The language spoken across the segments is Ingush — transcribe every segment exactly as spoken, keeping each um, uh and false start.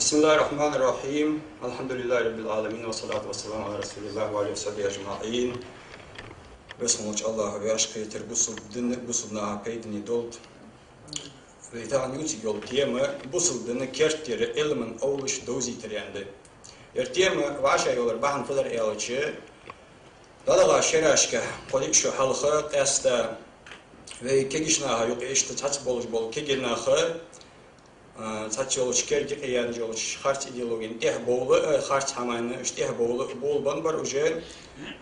بسم الله الرحمن الرحيم. الحمد لله رب العالمين، والصلاة والسلام على رسول الله وعلى آله وصحبه أجمعين. Веза волча АллахӀа вӀашагӀкхетар бусалба дина, бусалба наха пайдане долда. Вай тахан ювцаргйола тема бусалба дина керттера Ӏилман овлаш довзийтар аьнна да. Ер тема вӀашагӀйоллар бахьан фу дар аьлча, дӀадахача шерашка кхо-диъ шу хьалха, къаьстта вай кегийча наха юкъе иштта цхьацца болаш бола кегий нах, а, цхьацца йолча керда юкъе яьнна йолча харц идеологена тӀехьа бовла, а, харц хӀаманна уж тӀехьа бовла, болабенна бар уже,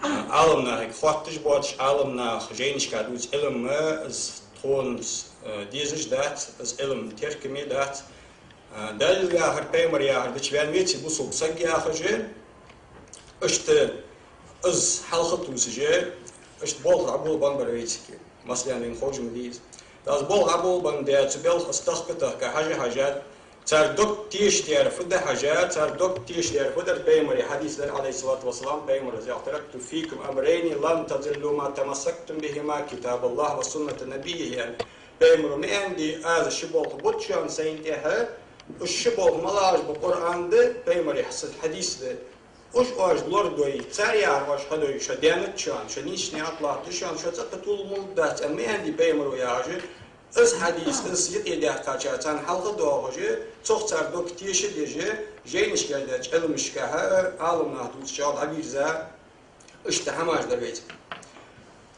а, Ӏаламнахага хоатташ боацаш, Ӏаламнаха жайнашка дувца Ӏилма, из тхона, а, дезаш дац, из Ӏилма теркаме дац. А, Даьла яхар, пайхамара яхар дича ваьнна веций бусалба саг яхаш, иштта из хьалха тувсаш, иштта болх дӀаболабенна бар вайцига. Массанена вайна ховш ма дий из. ТӀаккха из болх дӀаболабенна да, цу балха из тахка-тахка, хьажа-хьажа, цар дог тешадаьр фу да хьажа, цар дог тешадаьр фу дар, пайхамара хьадис дар, عليه الصلاة والسلام, пайхамара из йоах: تركت فيكم أمرين لن تضلوا ما تمسكتم بهما كتاب الله وسنة نبيه, аьнна. Пайхамара ма аьннадий, аз ши болх бут шоана сайна тӀехьа, уж ши болх малагӀаш ба? Къуръан да, пайхамара хьадис да. Уж оаш лорадой, цар яхар оаш хьадой, шо даьннад шоана, шо нийсача наькъа тӀа латтадац шоана, шо цӀаккха тувлабергбац аьнна ма аьннадий пайхамара яхаш. Из хьадис, из юкъе даьккхача царна хьалха доагӀаш, цох цар дог тешадеш, жайнашка яьннача Ӏилмашка, Ӏаламнаха дувцача гӀолла дӀавийрза, иштта хӀамаш дар вайцига.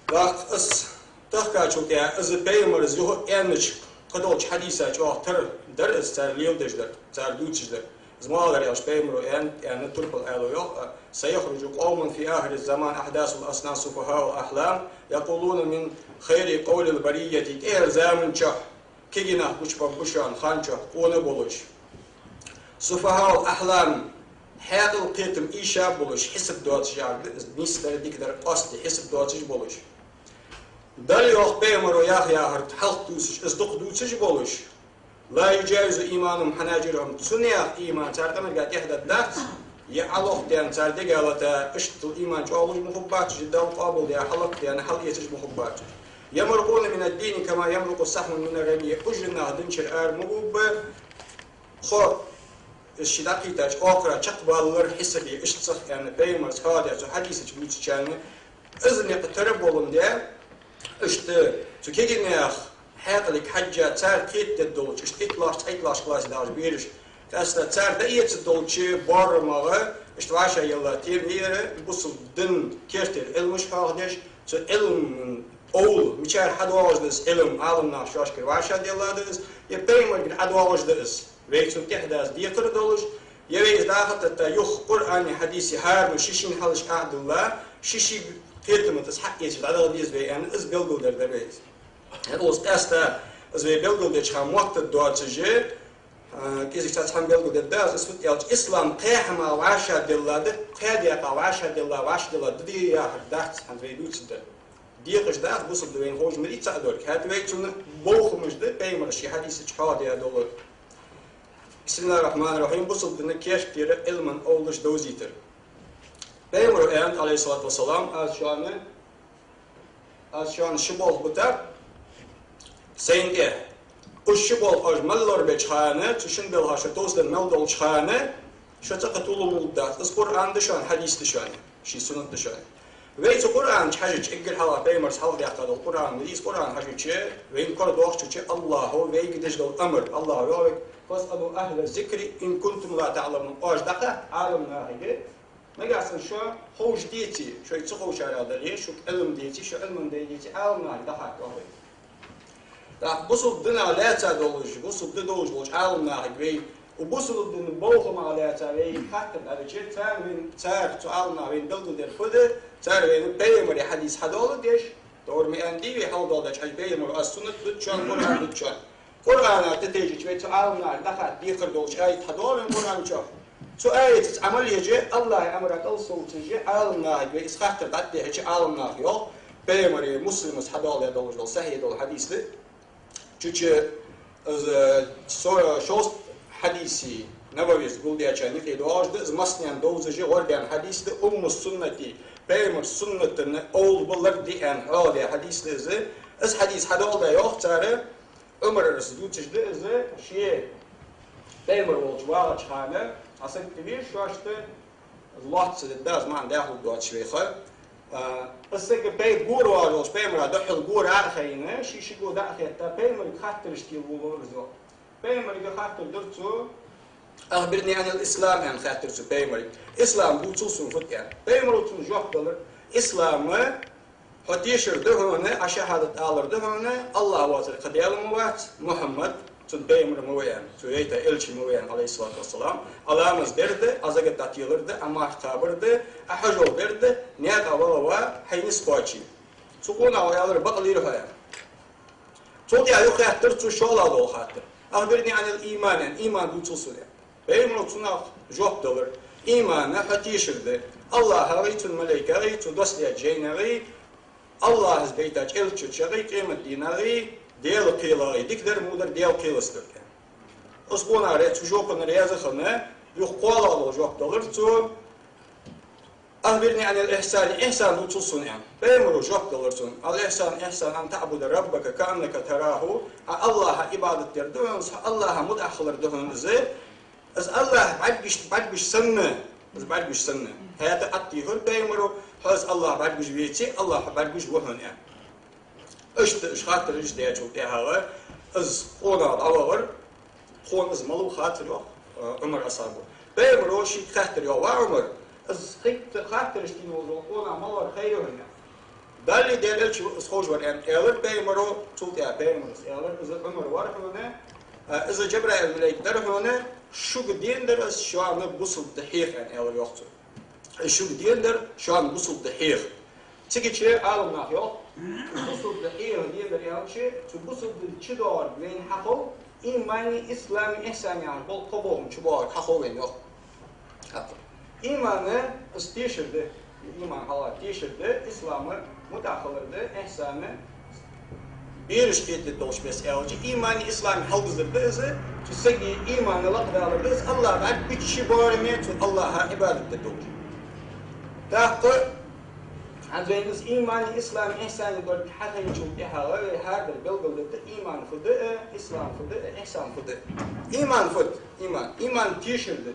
ТӀаккха из тахкачул тӀехьа, из пайхамара из юха аьннача кхыдолча хьадиса чӀоагӀа тара дар из, цар леладеш дар, цар дувцаш дар. Из малагӀа дар аьлча, пайхамара аьннад, аьнна турпал Ӏаьлас йоах: سيخرج قوم في آخر الزمان أحداث الأسنان سفهاء الأحلام يقولون من خير قول البرية. ТӀехьарча заман чухь кегий нах гучабаргба шоана, хана чухь къона болаш, سفهاء الأحلام, хьаькъал, кхетам ийша болаш, хьисап доацаш, яхар да из, нийсдар, дикадар къоастаде хьисап доацаш болаш. Даьла, йоах, пайхамара яха яхар хьалха тувсаш, из дукха дувцаш болаш. لا يجاوز إيمانهم حناجرهم, цу наьха иман цар къамарга тӀехьа даргдац, е Ӏолохдаьнна цар дега лата, иштта иман чӀоагӀлуш ма хургбац уж, Далла къоабалдаь, хьалакхдаьнна хьалъэцаш ма хургбац уж. يمرقون من الدين كما يمرق السهم من الرمية, уж нах динчура ара ма бубба, тхо, из ши дӀакхийтача оакхара чакхбалар хьисабе, иштта цах аьнна, пайхамара хьоадаь цу хьадиса чу дувцачарна, из никъ тара боландаь, иштта цу кегий наьха хьаькъалга хьежжа, цар кхетадергдолча, иштта итлагӀча, цхьайттлагӀча классе дахача бераша, къаьстта цар дӀаэцаргдолча боарамагӀа, иштта вӀашагӀъелла тема я ер, бусалба дина керттера Ӏилмаш хьоахадеш, цу Ӏилман овла, мичара хьадоагӀаш да из Ӏилма, Ӏаламнаха шоашкара вӀашагӀделла да из, е пайхамарагара ӀодоагӀаш да из. Вай цунна тӀехьа дас декхар долаш, е вай из дӀахо а тетта, юха Къуръани хьадиси хӀаране ший-ший хьалхашка Ӏодилла, ший-ший кхетама тӀа из хьаэцаш дӀадаха деза вай аьнна, из белгалдар дар вай из. ХӀаьта из къаьстта из вай белгалдеча хана моттаргдоацаш, а, кӀезига цхьацца хӀама белгалдергда аз, из фуд аьлча, ислам кхаь хӀамах вӀашагӀделла да, кхаь даькъах вӀашагӀделла, вӀашагӀделла да, да яхар дац, хӀанз вай дувцаргдар. Декъаш дац, бусалба да вайна ховш ма дий цаӀ долга. ХӀаьта вай цунна бовхамаш да, пайхамара ший хьадиса чу хьоадаь дола. بسم الله الرحمن الرحيم. Бусалба дина керттера Ӏилман овлаш довзийтар. Пайхамара аьннад, عليه الصلاة والسلام: аз шоана, аз шоана ши болх битар сайна тӀа. Уж ши болх оаш мел лорабеча хана, цу шин белха шо товсаденна мел долча хана, шо цӀаккха тувлабергбац. Из Къуръан да шоана, хьадис да шоана, ший суннат да шоана. Вай цу Къуръана чу хьажача, эггара хьалха пайхамара хьалхадаьккха дола Къуръан ма дий из, Къуръана хьажача, вайна корадоагӀача чу АллахӀа вайга деш дола амар, АллахӀа йоах вайга: فاسألوا أهل الذكر إن كنتم لا تعلمون. Оаш дӀахатта Ӏаламнахага, нагахьа санна шо ховш деце, шоай ца ховшарех дале, шуга Ӏилма деце, шо Ӏилма дайдеце, Ӏаламнахага дӀахатта, йоах вайга. ТӀаккха бусалба динах лаьца долаш, бусалба ди довзаш болча Ӏаламнахага вай, укх бусалба дина бовхамах лаьца вай хаттар дӀадича, царна вайна, цар, цу Ӏаламнаха вайна белгалдер фуд, цар вайна пайхамара хьадис хьадоаладеш, товр ма аьннадий вай хьалха доаладаьча хьадиса, пайхамара аз суннат дут шоана, Къуръан дут шоана. Къуръана тӀатайжача вай цу Ӏаламнахага дӀахатта декхар долча аят хьадоагӀа вайна Къуръан чу. Цу аятаца Ӏамал еш, АллахӀа амарах кӀалсовцаш, Ӏаламнахага вай из хаттар дӀатӀадехьача, Ӏаламнаха йоах, пайхамара, Муслима хьадоаладаь долаш дола сахьихь дола хьадис да, чу чу из, со-, шовзткъа хьадиси, Нававис гулдаьчарна юкъе доагӀаш да из, массанена довзаш, гӀордаьнна хьадис да, Умму Суннати, пайхамара суннатана овла ба, лард де аьнна хьоадаь хьадис да из. Из хьадис хьадоаладаь йоах цар, Ӏумара из дувцаш да из, ше Пайхамар волча вагӀача хана, а саг тӀавийр шоашта, лоацца дедда аз маӀан дӀахо доацаш веха. А, из саг пай-, гора вагӀаш волча пайхамара духьал гора а хайна, ший шиго дӀа а хетта, пайхамарга хаттараш тела волавелар из. Пайхамарга хаттар дир цо: «أخبرني عن الإسلام», аьнна, хаттар цо пайхамарга. «Ислам дувцал сона фуд?» аьнна. Пайхамаро цунна жоп делар: «Ислам хьо тешар да хьона, Ӏа шахӀадат алар да хьона, АллахӀ воацар кхы Даьла ма вац, Мухьаммад цун пайхамар ма ва аьнна, цо вайта элча ма ва аьнна, عليه الصلاة والسلام, Ӏа ламаз дар да, Ӏа закат дӀателар да, Ӏа марха кхабар да, Ӏа хьажол дар да, наькъа вала ва, хьай низ кхоаче». Цу къонахо аьлар: «Бакъ лира хьо», аьнна. Цул тӀехьагӀа юха хаттар цо шоллагӀа дола хаттар: «أخبرني عن الإيمان», аьнна, иман дувцал сона. Пайхамаро цунах жоп делар: «Иман хьо тешар да АллахӀагӀеи, цун малайкагӀеи, цу доссадаьча жайнагӀеи, АллахӀа вайтача элчачагӀеи, къематденагӀеи, Даьла кхелагӀеи, дикадар, водар, Даьла кхелаца дар». Из къонах цу жопанна раьза хинна, юха кхоалагӀа дола жоп делар цо: «أخبرني عن الإحسان», ихьсан дувцал сона, аьнна. Пайхамаро жоп делар цунна: «الإحسان، إحسان أن تعبد ربك كأنك تراه», Ӏа АллахӀа Ӏибадат дар да хьона из, хьо АллахӀа мутӀахьа хилар да хьона из. Из АллахӀ бӀаргагуш, бӀаргагуш санна, из бӀаргагуш санна. ХӀаьта Ӏаттехар пайхамаро: «Хьо из АллахӀ бӀаргагуш веце, АллахӀ хьо бӀаргагуш ва хьона», аьнна. Иштта уж хаттараш даьчул тӀехьагӀа из къонах дӀавахар, тхона из малав хацар, йоах, э, Ӏумар асхьабо. Пайхамаро шийга хаттар йоах: «Ва Ӏумар, из хӀаьта хаттараш деш вола къонах малав, хайра хьона?» «Даллеи Даьла элчеи ва из ховш вар», аьнна, аьлар пайхамаро. Цул тӀехьагӀа пайхамаро аьлар: «Из Ӏумар вар хьона, э, из Жабраил малайк дар хьона, шуга деннадар из, шоана бусалба ди хьеха», аьнна, аьлар йоах цо. Шуга деннадар шоана бусалба ди хьеха. Цигача Ӏаламнаха йоах, бусалба ди хьеха деннадар аьлча, цу бусалба дина чудоагӀарга вайна хьахов имани, ислами, ихьсани яхаш бола кхо бохам чубоагӀарга хьахов вайна йоах. ХӀаьта иман из тешар да, иман хьалха тешар да, ислам мутӀахьа хилар да, ихьсан бераш кхетадергдолаш беса аьлча, имани ислами хьалдизар да из, цу сага иман лакхдалар да из, АллахӀ бӀаргагуча боараме цу АллахӀа Ӏибадат дергдолаш. ТӀаккха хӀанз вайна из имани, ислами, ихьсани долга хьахайначул тӀехьагӀа вай хӀара дар белгалдергда: иман фуд, ислам фуд, ихьсан фуд. Иман фуд? Иман. Иман тешар да.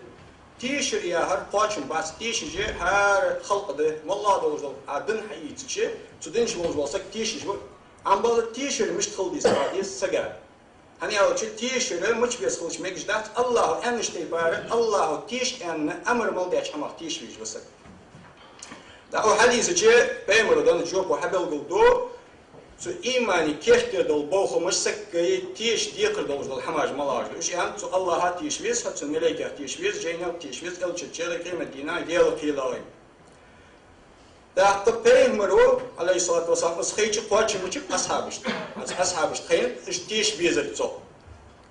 Тешар яхар кхоачам бац, тешаш хӀара халкъ да. МоллагӀа долаш дола Ӏа ди хьаийцача, цу дина чу волаш вола саг тешаш ва. Амма бала тешар мишта хила деза, хьа деза сага. ХӀана аьлча тешар мича беса хилча мегаш дац, АллахӀа аьннача тайпара, АллахӀа теша аьнна амар мел даьча хӀамах теша везаш ва саг. ТӀаккха укх хьадиса чу пайхамаро деннача жоп хьабелгалду, цу имани керттера дола бохамаш сага теша декхар долаш дола хӀамаш малагӀаш да. Уж аьннад: цу АллахӀа теша веза, цун малайкех теша веза, жайнех теша веза, элчанчагӀеи, къематденагӀеи, Даьла кхелагӀеи. ТӀаккха пайхамаро, عليه الصلاة والسلام, из хайча кхоачам баьча асхьабашта. Из асхьабашта хайнад уж теша безар цох.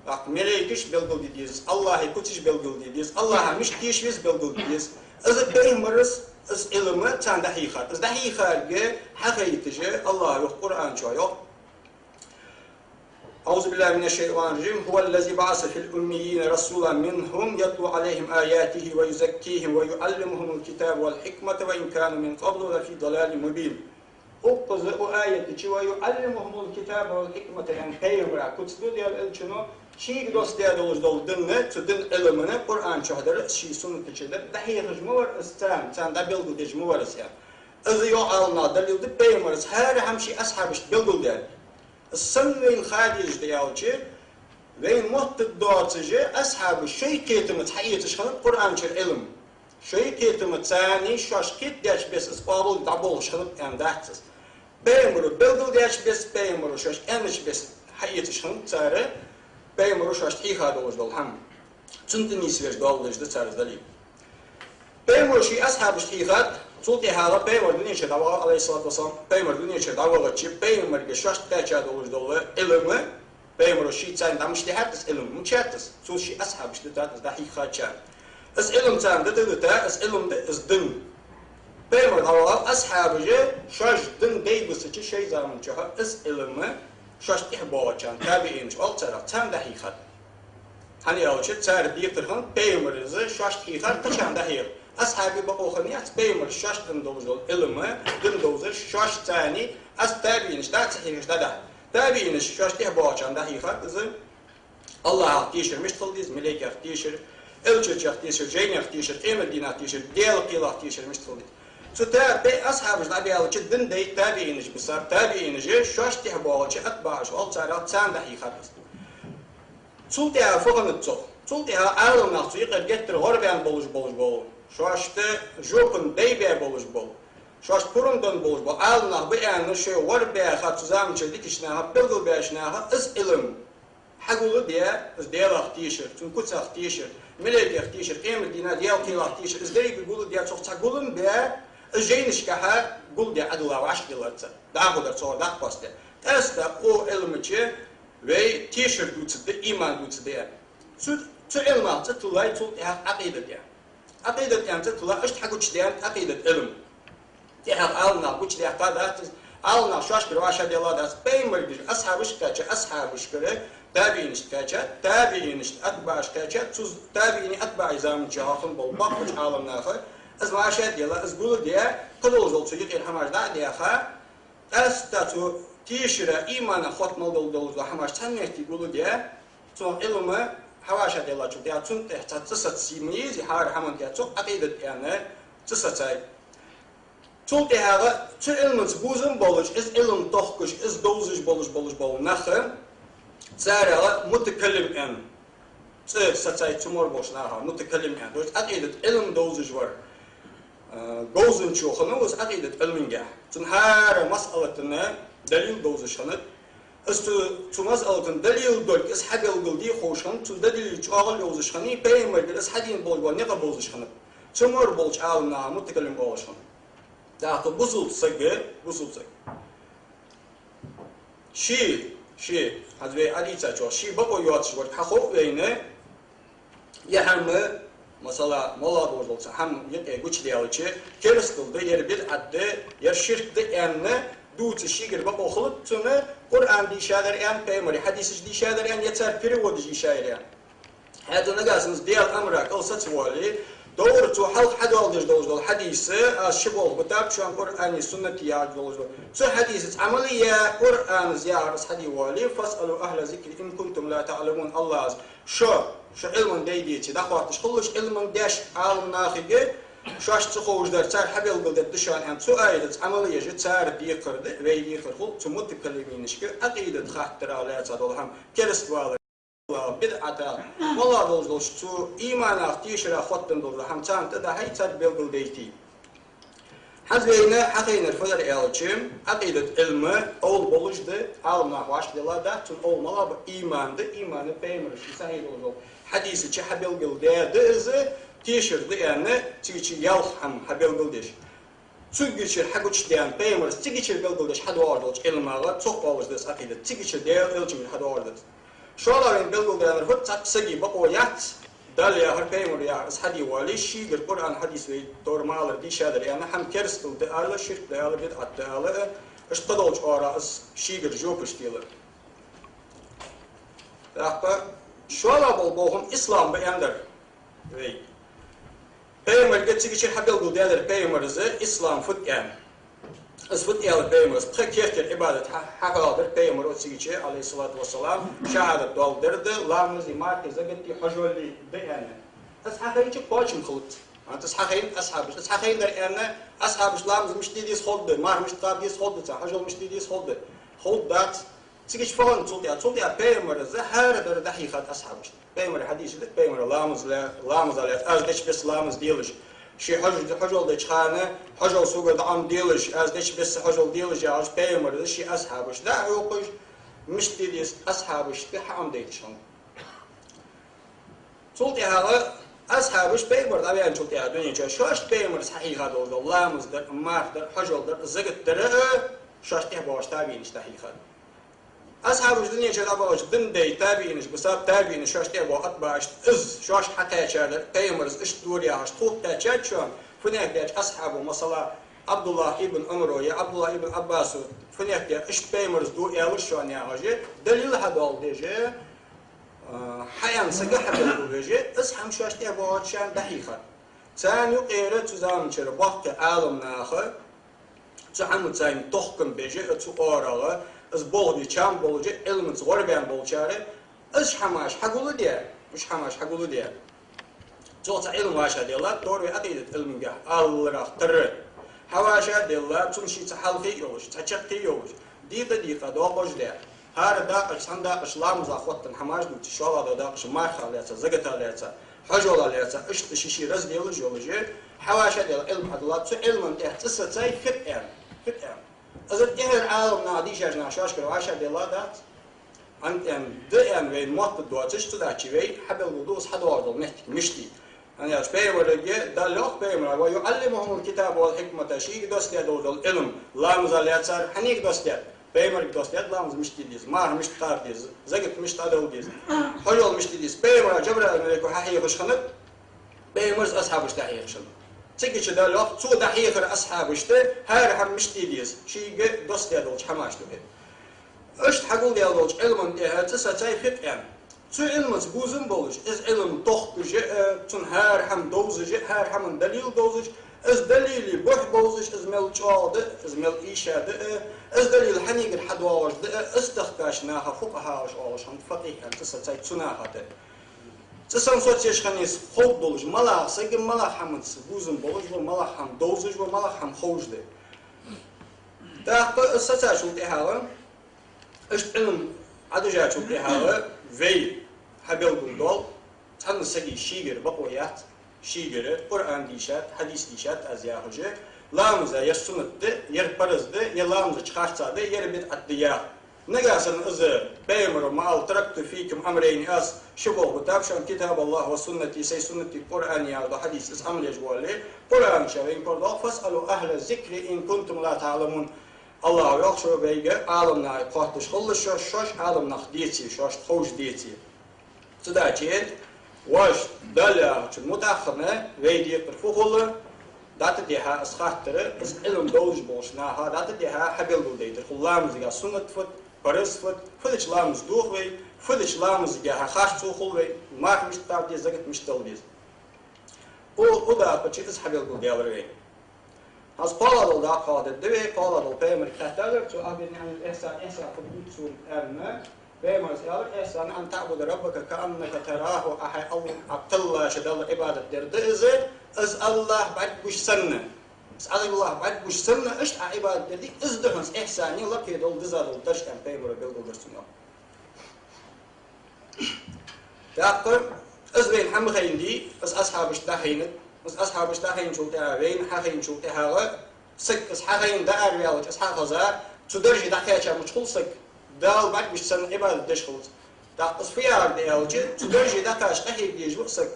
ТӀаккха малайкаш белгалде деза, АллахӀа куцаш белгалде деза, АллахӀа мишта теша веза белгалде деза. Из пайхамара из Ӏилма царна дӀахьийхад. Из дӀахьийхарга хьахайташ АллахӀа йоах Къуръан чу, йоах: أعوذ بالله من الشيطان الرجيم. هو الذي بعث في الأميين رسولا منهم يتلو عليهم آياته ويزكيهم ويعلمهم الكتاب والحكمة وإن كانوا من قبل لفي ضلال مبين. Укхаза укх аята чу: ويعلمهم الكتاب والحكمة аьнна пайхамара куц ду Даьла элчано, шийга доссадаь долаш дола дин, цу дина Ӏилма Къуръан чу дар, ший суннат чу дар, дӀахьехаш ма вар из царна, царна дӀабелгалдеш ма вар из аьнна. Из, йоах Ӏаламнаха, далил да пайхамара хӀара хӀама ший асхьабашта белгалдаьр. Из санна вайна ха дезаш да аьлча, вайна моттаргдоацаш асхьабаша шоай кхетамца хьаэцаш хиннад Къуръан чура Ӏилма. Шоай кхетамца царна шоашта кхетадеча беса из къоабал дӀаболхаш хиннад аьнна дац из. Пайхамаро белгалдаьча беса, пайхамаро шоашта аьннача беса хьаэцаш хиннад цар пайхамаро шоашта хьийха долаш дола хӀама. Цунна тӀа нийсвеш доаллаш да цар из далил. Пайхамаро ший асхьабашта хьийхад, цул тӀехьагӀа пайхамар дунен чура дӀавахав, عليه الصلاة والسلام, пайхамар дунен чура дӀавахача, пайхамарга шоашта кхаьча долаш дола Ӏилма, пайхамаро ший царна дӀа мишта дихьад из Ӏилма, мичад из, цо ший асхьабашта дитад из, дӀахьийхад царна. Из Ӏилма царна дита, дита, из Ӏилма да из дин. Пайхамар дӀавахав, асхьабаша шоаш дин дайбисача шоай заман чухь из Ӏилма шоашта тӀехьабоагӀачарна, табиӀинаш оал царех, царна дӀахьийхад. ХӀана аьлча цар декхар хиннад пайхамара из шоашта хьийхар кхычарна дӀахьеха. Асхьабий бокъо хиннаяц пайхамара шоашта денна долаш дола Ӏилма, дин довзар шоашта царна, аз табиӀинаш дӀа ца хьийхаш дӀадахьа. ТабиӀинаш шоашта тӀехьабоагӀачарна дӀахьийхад из. АллахӀах тешар мишта хила деза, малейкех тешар, элчанех тешар, жайнех тешар, къематдийнах тешар, Даьла кхелах тешар мишта хила деза. Цу та-, тӀа асхьабаш дӀабаьлча, дина дай табиӀинаш бисаб, табиӀинаш шоашта тӀехьа боагӀача атбаӀаш оал царех, царна дӀахьийхад из. Цул тӀехьа фу хиннад цох? Цул тӀехьа Ӏаламнах цу юкъера геттара гӀорбаьнна болаш, болаш бола, шоашта жопа дай баь болаш бола, шоашта пурам денна болаш бола Ӏаламнах ба аьнна, шоай гӀорбаьха цу заманча дикача наха, белгалбаьча наха из Ӏилма хьагулдаь, из Даьлах тешар, цун куцах тешар, малейкех тешар, къематдийнах, Даьла кхелах тешар, из деррига гулдаь, цох цхьа гулам баь, из жайнашкахьа гулдаь Ӏадилла вӀашагӀъеллар цар. ДӀахо дар цох дӀакхоссадаь. Къаьстта укх Ӏилмача вай тешар дувцаргда, иман дувцаргда аьнна. Цу, цу Ӏилмах цӀи тиллай цул тӀехьагӀа Ӏакъидат аьнна. Ӏакъидат аьнна цӀи тилла, иштта хьагучадаьннад Ӏакъидат Ӏилма. ТӀехьагӀа Ӏаламнаха гучадаьккха дац из, Ӏаламнаха шоашкара вӀашагӀделла дац, пайхамарагара, асхьабашкара кхаьча, асхьабашкара, табиӀинашта кхаьча, табиӀинашта атбаӀашта кхаьча, цу табиӀинеи атбаӀеи заманча хинна бола боккхача Ӏаламнаха из вӀашагӀделла, из гулдаь, кхыдола цу юкъера хӀамаш дӀа а даьха, къаьстта цу тешара, иманах хотта мел дола дола хӀамаш цхьан метте гулдаь, цун Ӏилма хьавӀашагӀделлачул тӀехьагӀа цунна тӀехьа цхьа цӀи саца ма езий, хӀара хӀаманна тӀехьа цох Ӏакъидат аьнна цӀи сацай. Цул тӀехьагӀа цу Ӏилманца бувзам болаш, из Ӏилма тохкаш, из довзаш болаш, болаш бола нах, царех мутакаллим аьнна цӀи сацай цу мара болча наха, мутакаллим аьнна. То есть Ӏакъидат Ӏилма довзаш вар, э, говзанчо хиннав из Ӏакъидат Ӏилмангахьа. Цун хӀара масъалатана далил довзаш хиннад. Из цу, цу масъалатана далил долга из хьабелгалде ховш хиннав, цун далил чӀоагӀа йовзаш хиннай, пайхамарагара из хьадена болга никъ бовзаш хиннав. Цу мара болча Ӏаламнаха мутакаллим оалаш хиннав. ТӀаккха бусалба саг, бусалба саг. Ше, ше, хӀанз вай Ӏадийцачох, ше бокъо йоацаш вар хьахов вайна, е хӀама, масала, моллагӀа долаш дола цхьа хӀама юкъе гучадаьлча, керастал да, е бидӀат да, е ширк да аьнна, дувца шийгара бокъо хилац цунна, Къуръан дийшадар аьнна, пайхамара хьадисаш дийшадар аьнна, е цар переводаш йийшаяр аьнна. ХӀаьта нагахьа санна из Даьла амара кӀал сацавоале, товр цо хьалха хьадоаладеш долаш дола хьадис, аз ши болх бутаб шоана Къуръани суннати яхаш долаш дола. Цу хьадисаца Ӏамал е, Къуръанца яхар из хьаде воале, «فاسألوا أهل الذكر إن كنتم لا تعلمون», АллахӀа шо, шо Ӏилман дай деце, дӀахотташ хулаш, Ӏилман деш Ӏаламнахага, шоашта ца ховш дар, цар хьабелгалдергда шоана аьнна, цу аятаца Ӏамал еш цар декхар да, вай декхар хул, цу мутакаллиминашка Ӏакъидат хаттарах лаьца дола хӀама, кераста валар, бидӀатах, моллагӀа долаш долча цу иманах, тешарах хоттаденна дола хӀама царна тӀадахьа, царга белгалдайта. ХӀанз вайна хьахайнар фу дар аьлча, Ӏакъидат Ӏилма овла болаш да, Ӏаламнаха вӀашагӀделла дац, цун овла малагӀа ба, иман да, иман да пайхамара ший сахьихь долаш дола хьадиса чу хьабелгалдаь да из, тешар да аьнна, цигача ялх хӀама хьабелгалдеш. Цигачара хьагучадаьнна, пайхамара цигачара белгалдеш хьадоагӀаш долча Ӏилмагара цох оалаш да из Ӏакъидат, цигачара Даьла элчангара хьадоагӀаш да из. ШоллагӀа вайна белгалдаьннар фуд, цхьаккха сага бокъо яц, Далла яхар, пайхамара яхар из хьаде воале, шийгара Къуръан, хьадис вай товр малар дийшадар аьнна, хӀама керастал да ала, ширк да ала, бидӀат да ала, иштта кхыдолча оагӀорахьа из шийгара жопаш дела. ТӀаккха шоллагӀа бола бохам ислам ба аьннадар вай. Пайхамарага цигачара хьабелгалдаьдар пайхамара из ислам фуд аьнна. Из фуд аьлар пайхамара, из пхи керттера Ӏибадат хьа-, хьахьоахадаьр пайхамара цигача, عليه الصلاة والسلام, шахӀадат доаладар да, ламази, мархи, закати, хьажоли да аьнна. Из хьахайча кхоачам хилац. ХӀанз из хьахайнад асхьабашта. Из хьахайнадар аьнна, асхьабашта ламаз мишта де деза ховргда, марха мишта кхаба деза ховргда царна, хьажол мишта де деза ховргда, ховргдац. Цигача фу хиннад цул тӀехьа? Цул тӀехьа пайхамара из хӀара дар дӀахьийхад асхьабашта. Пайхамара хьадисаш да, пайхамара ламаз ле-, ламаза лаьца, аз деча бесса ламаз делаш. Ше хьаж-, хьажол деча хана, хьажол согара дӀа Ӏомаделаш, аз деча бесса хьажол делаш яхаш, пайхамара из ший асхьабашта дӀахьокхаш, мишта де деза асхьабашка хьаӀомадайташ хиннад. Цул тӀехьагӀа асхьабаш пайхамар дӀаваьнначул тӀехьагӀа дунен чу шоашта пайхамара хьахьийха долаш дола ламаз дар, марха дар, хьажол дар, закат дар а шоашта тӀехьа боагӀача табиӀинашта дӀахьийхад. Асхьабаш дунен чу дӀабахача, дина дай табиӀинаш бисаб, табиӀинаш шоашта тӀехьа боагӀа атбаӀашта из, шоаш хьакхаьчадар, пайхамара из иштта дора яхаш, тхога кхаьчад шоана, фуннагӀа кхаьча асхьабо, масала, Ӏабдуллахь ибн Ӏумаро е Ӏабдуллахь ибн Ӏаббасо, фуннагӀа кхаьча, иштта пайхамара из ду аьлар шоана яхаш, далил хьадоаладеш, а, хьааьнна сага хьабелгалвеш, из хӀама шоашта тӀехьа боагӀачарна дӀахьийхад. Царна юкъера цу заманчара боккхий Ӏаламнаха, цу хӀамаца тохкам беш, цу оагӀорахьа, из болх бе чам болаш, Ӏилманца гӀорбаьнна болчара, Уж хӀамаш хьагулдаь, уж хӀамаш хьагулдаь. Цо цхьа Ӏилма вӀашагӀделла, тора вай Ӏакъидат Ӏилмангахь аларах тарра. ХьавӀашагӀделла, цунна ший цхьа хьалхе а йолаш, цхьа чаккхе а йолаш, дийкъа-дийкъа доакъош даь. ХӀара дакъаш, цхьан дакъаш ламаза хоттаденна хӀамаш дувцаш, шоллагӀа дола дакъаш мархах лаьца, закатах лаьца, хьажолах лаьца, иштта ший-ший разделаш йолаш, хьавӀашагӀделла Ӏилма хьадилла, цу Ӏилман тӀа цӀи сацай фикъхӀ аьнна, фикъхӀ аьнна. Из тӀехьара Ӏаламнаха, дийшача наха шоашкара вӀашагӀделла дац. ХӀана аьнна, да аьнна вайна мотт доацаш, цудухьа вай хьабелгалду из хьадоагӀаш дола моттиг мишта я. ХӀана аьлча пайхамарга Дала йоах пайхамара: «ويعلمهم الكتاب والحكمة», шийга доссадаь долаш дола Ӏилма, ламаза лаьцар хьанийга доссадаьд? Пайхамарга доссадаьд ламаз мишта де деза, марха мишта кхаба деза, закат мишта дала деза, хьажол мишта де деза. Пайхамара Жабраил малайко хьахьехаш хиннад, пайхамара асхьабашта дӀахьехаш хиннад. Цига чу Дала йоах, цо дӀахьехар асхьабашта, хӀара хӀама мишта де деза, шийга доссадаь долча хӀамашта юкъе. Иштта хьагулдаь долча Ӏилман тӀа цӀи сацай фикъхӀ аьнна. Цу Ӏилмаца бувзам болаш, из Ӏилма тохкаш а, цун хӀара хӀама довзаш а, хӀара хӀаман далил довзаш, из далила бухь бовзаш, из мел чӀоагӀа да, из мел ийша да, из далил хьанийгара хьадоагӀаш да, из тахкача наха фукъахӀаш оалаш хиннад, факъихӀ аьнна цӀи сацай цу наха тӀа. ЦӀи санна соцаеш хиннай из ховргдолаш, малагӀа саг малагӀа хӀамаца бувзам болаш ва, малагӀа хӀама довзаш ва, малагӀа хӀама ховш да. ТӀаккха из сацачул тӀехьагӀа, иштта Ӏилма Ӏадужачул тӀехьагӀа вай хьабелгалдоал, цхьанне сага шийгара бокъо яц, шийгара Къуръан дийшад, хьадис дийшад аз яхаш, ламаз ер суннат да, ер парз да, ер ламаза чу харцахьа да, ер бидӀат да яха. Нагахьа санна из пайхамара ма аьлла: «تركت فيكم أمرين», аз ши болх битаб шоана: «كتاب الله وسنتي», сай суннати, Къуръани яхаш дола хьадис, из Ӏамал еш воале, Къуръан чу вайна корадоагӀа: «فاسألوا أهل الذكر إن كنتم لا تعلمون». АллахӀа йоах: шо вайга Ӏаламнахага хоатташ хилалаш шо, шоаш Ӏаламнах деце, шоашта ховш деце. Цудухьа вай Даьла яхачун мутӀахьа хинна, вай декхар фу хул, дӀатӀадехьа из хаттар, из Ӏилма довзаш болча наха дӀатӀадехьа хьабелгалдайтар хул: ламазагахь суннат фуд, парз фуд, фу дича ламаз дох вай, фу дича ламазагахь харцо хул вай, марха мишта кхаба деза, закат мишта дала деза. О, о дакъа чу из хьабелгалдаьлар вайна. ХӀанз кхоалагӀа дола дакъа хьоахадергда вай, кхоалагӀа дола пайхамарга хаьттар цо: «أخبرني عن الإحسان», ихьсан фуд цун аьнна, пайхамара аьлар: «الإحسان أن تعبد ربك كأنك تراه», Ӏа хьай АллахӀ кхеллача Далла Ӏибадат дар да из, из АллахӀ бӀаргагуш санна. Из АллахӀ бӀаргагуш санна, иштта Ӏа Ӏибадат дар да, из да хӀанз ихьсан, лакхе дола, дизза дола дарж, аьнна, пайхамара белгалдир цунна. ТӀаккха из вайна хӀама хайна дий, из асхьабашта дӀахайнад, из асхьабашта дӀахайначул тӀехьагӀа, вайна хьахайначул тӀехьагӀа, саг из хьахайна дӀаараваьлча, из хьахеза, цу дарже дӀакхаьча мича хул саг, Далла бӀаргагуш санна Ӏибадат деш хилац. ТӀаккха из фу яхар да аьлча, цу дарже дӀакхача къахьега дезаш ва саг.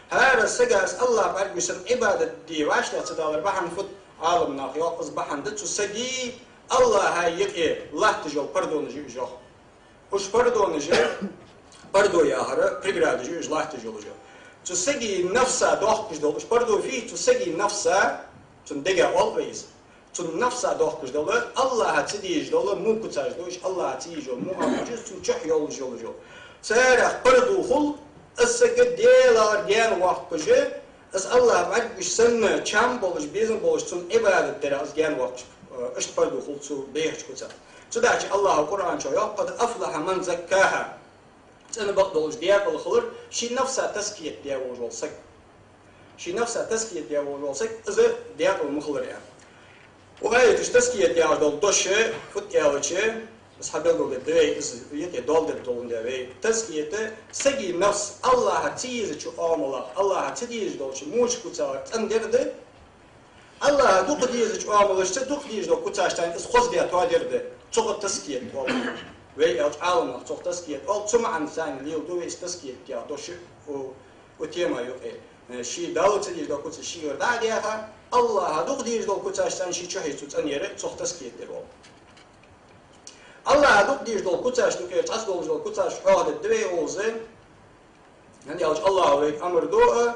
ХӀара сага из АллахӀ бӀаргагуш санна Ӏибадат де вӀаштӀехьа ца далар бахьан фуд? Ӏаламнаха йоах, из бахьан да цу сага АллахӀа юкъе латташ йола пардонаш я уж, йоах. Уж пардонаш, пардо яхар преградаш я уж, латташ йолаш. Цу сага нафса дохкаш дола, уж пардо фий, цу сага нафса, цун дега оал вай из. Цун нафса дохкаш дола, АллахӀа ца дезаш дола во куцаш да уж, АллахӀа ца езаш йола во оал уж, цун чухь йолаш йолаш. Царех пардо хул, из саг Даьлагара гаьна воаккхаш, из АллахӀ бӀаргагуш санна, чам болаш, безам болаш, цунна Ӏибадат дарах из гаьна воаккхаш, э, иштта пардо хул цу бехача куцах. Цудухьа АллахӀа Къуръан чу йоах: «قد أفلح من زكاها». ЦӀена бакъдолаш декъала хилар ший нафса тазкият даь волаш вола саг. Ший нафса тазкият даь волаш вола саг, из декъала ма хилар, аьнна. Укх аяташ тазкият яхаш дола дош фуд аьлча, из хьабелгалдергда вай, из юкъе доал дергдолаш да вай. Тазкият — сага нафс АллахӀа ца езача оамалах, АллахӀа ца дезаш долча воча куцах цӀендар да. АллахӀа дукха дезача оамалашца, дукха дезаш долча куцашца из хоза даь тоадар да. Цох тазкият оал. Вай аьлча Ӏаламнаха цох тазкият оал. Цу маӀанца леладу вай из тазкият яха дош у, у тема юкъе. Э, ший Далла ца дезаш дола куц шийгара дӀа а даьха, АллахӀа дукха дезаш долча куцашца ший чухье цо цӀенъяр, цох тазкият дар оал. АллахӀа дукха дезаш долча куцашта юкъера цхьацца долаш дола куцаш хьоахадергда вай укхаза. ХӀана аьлча АллахӀа вайга амар ду, а,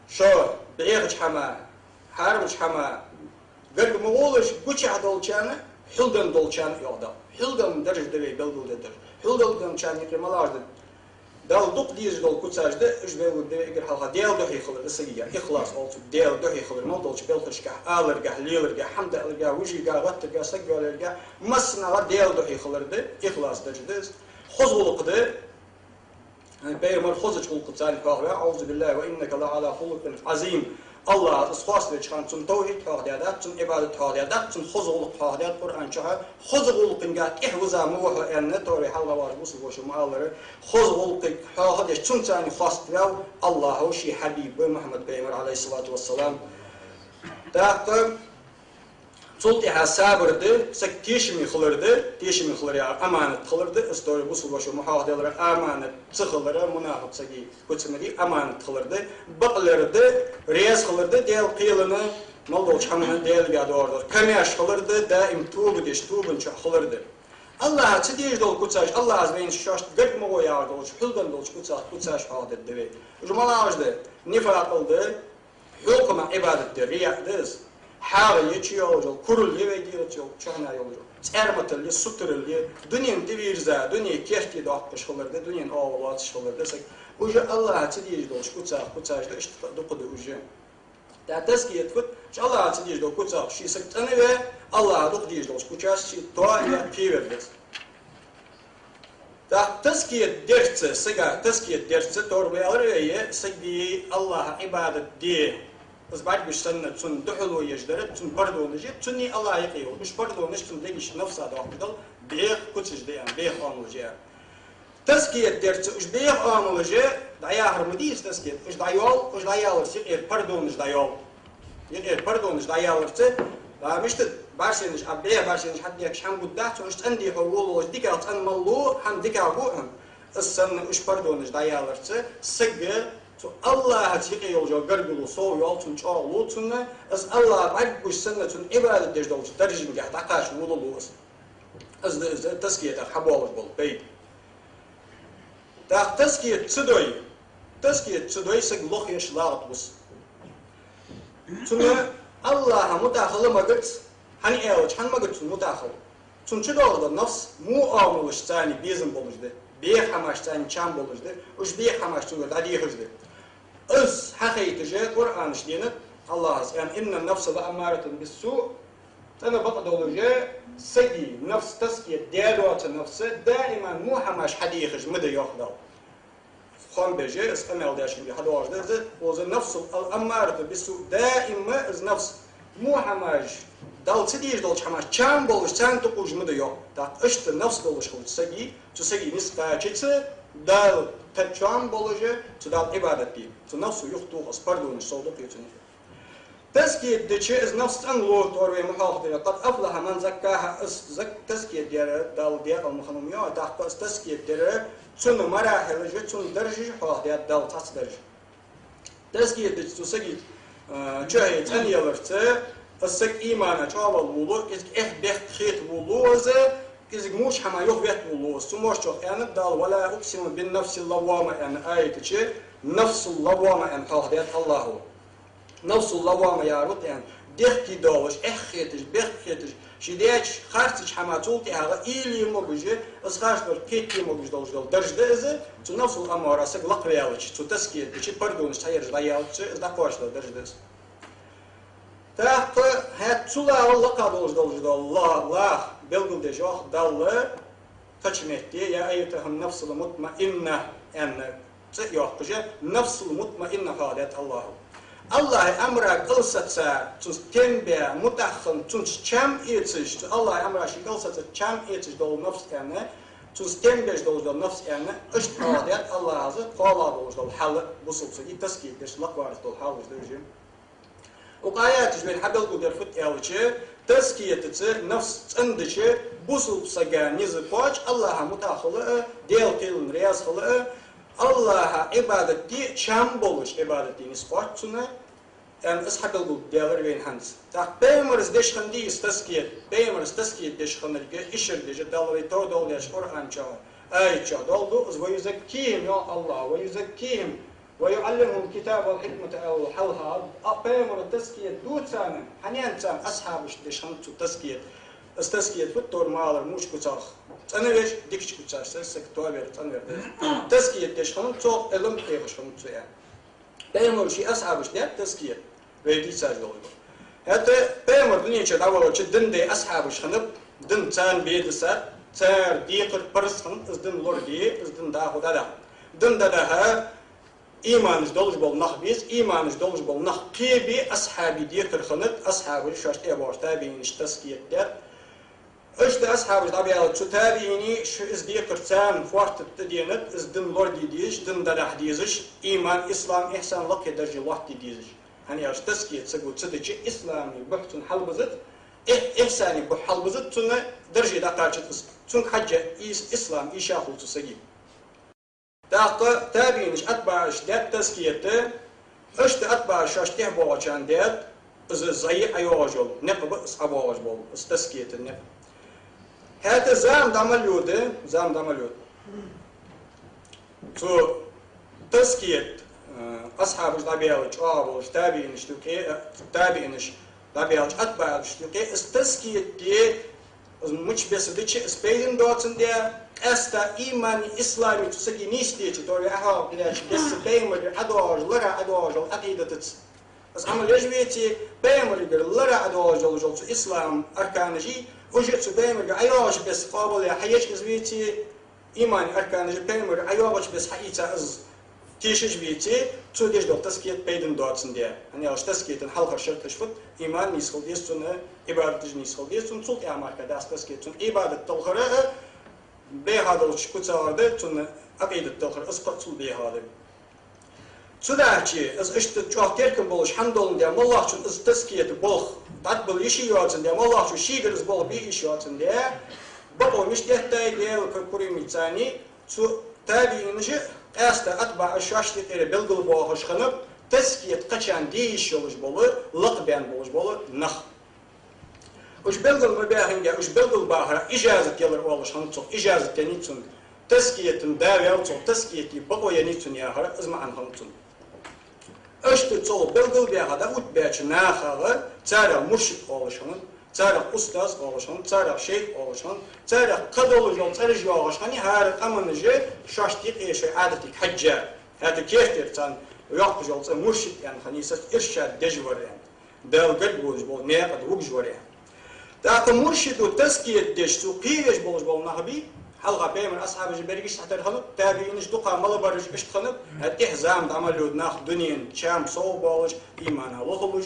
шо бӀехача хӀаман, хьарамча хӀаман гарга ма гӀолаш, гучахь долчарна, хьулденна долчарна, йоах Дала. Хьулденна дарж да вай белгалдергдар. Хьулденначарна юкъе малагӀаш да? Далла дукха дезаш дола куцаш да, уж белгалдергда вай эггара хьалха Даьла духьа хилар, из сагага ихлас оал цох, Даьла духьа хилар, мел долча белхашкахь, аларгахь, леларгахь, хӀама даьларгахь, вижаргахь, гӀоттаргахь, саг йоалаяргахь, массанахьа Даьла духьа хилар да, ихлас дарж да из. хоза гӀулакх да. Пайхамар хозача гӀулакхаца хьоахаваьв: «أعوذ بالله وإنك لعلى خلق عظيم». АллахӀа из хоаставеча хана цун тавхьид хьоахадаьдац, цун Ӏибадат хьоахадаьдац, цун хоза гӀулакх хьоахадаьд Къуръан чу. Хоза гӀулакхага тӀехьа виза ма ва хьо аьнна, тӀехьа хьалха вар бусалба воша ма аллара. Хоза гӀулакхага хьоахадеш, цунца хоаставаьв АллахӀа ший хьабиб Мухьаммад пайхамар, عليه الصلاة والسلام. ТӀаккха цул тӀехьа сабар да, саг тешаме хилар да, тешаме хилар яхар аманат хилар да, из тӀора бусалба воша ма хьоахаделлара, аманат ца хилар мунафикъ сага куц ма дий, аманат хилар да, бакълер да, раьза хилар да Даьла кхелана, мел долча хӀаманна Даьлагара доагӀар дар, камаьрша хилар да, даим тоба деш, тобанна чу хилар да. АллахӀа ца дезаш дола куцаш, АллахӀа вайна шоашта гарга ма гӀо яхаш долча, хьулденна долча куцах куцаш хьоахадергда вай. Уж малагӀаш да? Нифакъал да, хьокхамах Ӏибадат дар, рияъ да из. ХьагӀ я, чуйоалаш йола, курал я, вай дегӀаца йола, чухьнахьа йола, цӀарматал я, сутарал я, дунен тӀавийрза, дуне керте доаккхаш хилар да, дунен оагӀув лоацаш хилар да саг. Уж АллахӀа ца дезаш долча куцах куцаш да, иштта дукха да уж. ТӀаккха тазкият фуд? Уж АллахӀа ца дезаш дола куцах ший саг цӀенве, АллахӀа дукха дезаш долча куцашца ший тоаяь кхевар да из. ТӀаккха тазкият дерца, сага тазкият дерца, тӀора ма аьлар вай, сага АллахӀа Ӏибадат де, из бӀаргагуш санна, цун духьале еш дар, цун пардонаш я, цунна АллахӀа юкъе йола. Уж пардонаш цун дегашка, нафса доаккхаш дола бӀеха куцаш да аьнна, бӀеха оамалаш я. Тазкият дерца уж бӀеха оамалаш дӀаяхар ма дий из тазкият. Уж дӀайоал, уж дӀаяларца юкъера пардонаш дӀайоал. Юкъера пардонаш дӀаяларца, а, мишта бӀаргашца, а, бӀеха бӀаргашца хьадехкаш хӀама гургдац, уж цӀена дехьа волалуш, дикагӀа цӀена мел лу, хӀама дикагӀа бу хьона. Из санна уж пардонаш дӀаяларца саг цу АллахӀаца юкъе йолча гаргало совйоал, цунна чӀоагӀлу цунна, из АллахӀа бӀаргагуш санна цунна Ӏибадат деш долча даржагахьа дӀакхача волалу из. Из да, из да тазкиятах хьабоалаш бола пайда. ТӀаккха тазкият ца дой, тазкият ца дой, саг лохъеш лагӀат гуш. Цунна АллахӀа мутӀахьа хила магац, хӀана аьлча, хӀана магац цунна мутӀахьа хила? Цунна чудоагӀаш дола нафс во оамалашца безам болаш да, бӀеха хӀамашца чам болаш да, уж бӀеха хӀамаш цунгара дӀадехаш да. Из хьахайташ Къуръана чу денад АллахӀа аьнна: «إن النفس لأمارة بالسوء». ЦӀена бакъдолаш сага нафс, тазкият даь доаца нафс, даим во хӀамаш хьадехаш ма да, йоах Дала. Хоам беш, из къамаьл деш хинна хьадоагӀаш да из, укхаза нафсул аммарата биссу, даим из нафс во хӀамаш, Далла ца дезаш долча хӀамашца чам болаш, царна тӀакхувш ма да, йоах. ТӀаккха иштта нафс долаш хилча сага, цу сага низ кхаьчача, Далла тӀа чам болаш, цу Далла Ӏибадат де, цу нафсо юхатоха из пардонаш, сов дукха я цунна. Тазкият дича из нафс цӀенлу, тӀора вай ма хьоахадир: «قد أفلح من زكاها», из зак-, тазкият даьр Далла декъала ма хиннав, йоах. ТӀаккха из тазкият даьр, цун марахьилаш, цун даржаш хьоахадаьд Дала, цхьацца дарж. Тазкият дича цу сага, а, чухье цӀена яларца, из саг имана чӀоагӀа волалу, кӀезига эхь-бехк хета волалу из, кӀезига муш хӀама юхаветта волалу из. Цу мошчох аьннад Дала: «ولا أقسم بالنفس اللوامة», аьнна аята чу, нафсул лаввама аьнна хьоахадаьд АллахӀо. Нафсул лаввама яхар фуд аьнна, дехке долаш, эхь хеташ, бехк хеташ, ше деча харцача хӀаман цул тӀехьагӀа уйла е могаш, из харцдар кхетаде могаш долаш дола дарж да из, цу нафсул аммара саг лакхваьлча, цу тазкият дича, пардонаш цхьаераш дӀаяьлча, из дӀакхоачаш дола дарж да из. ТӀаккха хӀаьта цул а лакха долаш, долаш дола ла-, лаха белгалдеш, йоах Дала, кхыча метте: «يا أيتها النفس المطمئنة», аьнна, цӀи йоаккхаш, нафсул мутмаинна хьоахадаьд АллахӀо. АллахӀа амара кӀалсаца, цунца тем бе, мутӀахьа хинна, цунца чам эцаш, цу АллахӀа амара ший кӀалсаца чам эцаш дола нафс аьнна, цунца тем беш долаш дола нафс аьнна, иштта хьоахадаьд АллахӀо, кхоалагӀа долаш дола хьал, бусалба сага тазкият деш лакхваларца дола хьал уж да уж. Укх аята чу вайна хьабелгалдер фуд аьлча, тазкиятаца нафс цӀендича, бусалба сага низ кхоач АллахӀа мутӀахьа хила а, Даьла кхелана раьза хила а, АллахӀа Ӏибадат де чам болаш Ӏибадат де низ кхоач цунна, аьнна, из хьабелгалдаьлар вайна хӀанз. ТӀаккха пайхамарас деш хиннадий из тазкият? Пайхамарас тазкият деш хиннарга ишар деш Дала вайна тоадолдеш Къуръан чу, аят чу доаладу из: «ويزكيهم», йоах АллахӀо, «ويزكيهم ويعلمهم الكتاب والحكمة», аьле хьалха, а, пайхамара тазкият ду царна, хьанна царна асхьабашта деш хиннад цо тазкият. Из тазкият фуд, тӀора ма аллара, муш куцах цӀенвеш, дикача куцашца саг тоавер, цӀенвер да из. Тазкият деш хиннад цо, Ӏилма хьехаш хиннад цо, аьнна. Пайхамара ший асхьабашта даьд тазкият, вай дийцаш долаш ба. ХӀаьта пайхамар дунен чу дӀаваларца дин дай асхьабаш хиннаб, дин царна бе дисад, Цар декхар парз хиннад из дин лораде, из дин дӀахо дӀадаха. Дин дӀадаха, иманаш долаш бола нах беза, иманаш долаш бола нах кхебе, асхьабий декхар хиннад, асхьабаша шоашта тӀехьа боагӀача табиӀинашта тазкият даьд. Иштта асхьабаш дӀабаьлча, цу табиӀиний шоай из декхар царна фоартатта денад, из дин лораде дезаш, дин дӀадаха дезаш, иман, ислам, ихьсан лакхе дарже лоаттаде дезаш. ХӀана аьлча тазкият саго ца дича, ислама бухь цунна хьалбизац, ихь-, ихьсана бухь хьалбизац цунна, дарже дӀакхачац из. Цунга хьежжа ис-, ислам ийша хул цу сага. ТӀаккха табиӀинаша, атбаӀаша даьд тазкият, иштта атбаӀаша шоашта тӀехьа боагӀачарна даьд, из зӀе ӀойоагӀаш йола никъ ба из ӀобоагӀаш бола, из тазкията никъ. ХӀаьта зама дӀа мел йода, зама дӀа мел йода. Цу тазкият, э, асхьабаш дӀабаьлча, чӀоагӀа болча табиӀинашта юкъе, э, табиӀинаш дӀабаьлча, атбаӀашта юкъе, из тазкият де, из мича беса дича, из пайдана доацандаь, къаьстта имани, ислами цу сага нийсдеча, то есть ахьа кхиляча беса пайхамарга ӀодоагӀаш, лара ӀодоагӀаш йола Ӏакъидатаца из Ӏамал еш веце, пайхамаргара лара ӀодоагӀаш йола цу ислама арканаши, уже цу пайхамарга ӀойоагӀача беса къоабал яь хьаеш из веце, имани арканаши пайхамарга ӀойоагӀача беса хьаийца из тешаш веце, цо деш дола тазкият пайдана доацандаь. ХӀана аьлча тазкиятан хьалхара шарташ фуд: иман нийсхила деза цунна, Ӏибадаташ нийсхила деза цунна, цул тӀехьа мара дац тазкият цунна. Ӏибадат талхара а бӀеха долча куцагара да, цунна Ӏакъидат талхара, из кхы а цул бӀеха да. Цудухьа из иштта чӀоагӀа теркам болаш хӀама доландаь, моллагӀчун из тазкият болх дӀатӀабилла йиш йоацандаь, моллагӀчо шийгара из болх бе йиш йоацандаь, бокъо мишта деттай, Даьла курамца царна, цу табиӀинаша, къаьстта атбаӀаша шоашта юкъера белгалбоахаш хиннаб тазкият кхаьчарна де йиш йолаш бола, лакхбаьнна болаш бола нах. Уж белгал ма баьхинге, уж белгалбахара ижазат ялар оалаш хиннад цох, ижазат еннай цунна. Тазкиятан да ваьв цох, тазкията бокъо еннай цунна яхар, из маӀан хиннад цун. Иштта цох белгалбаьха дӀаоттабаьча нахагара царех муршид оалаш хиннад, царех устаз оалаш хиннад, царех шейх оалаш хиннад, царех кхыдола йола цӀераш йоагӀаш хиннай, хӀара къаманаша шоашта юкъе шоай Ӏадатага хьежжа. ХӀаьта керттера царна йоаккхаш йола цӀи муршид аьнна хиннай, саца иршад деш вар аьнна. Дала гарга волаш бола наькъа тӀа вугаш вар аьнна. ТӀаккха муршида тазкият деш, цо кхевеш болаш бола нах бий, хьалха пайхамара асхьабаша берригаш цхьатарра хиннаб, табиӀинаша дукха мел бараш иштта хиннаб, а тӀехьа зама дӀа мел йода нах дунен чам совбоалаш, имана лохалуш,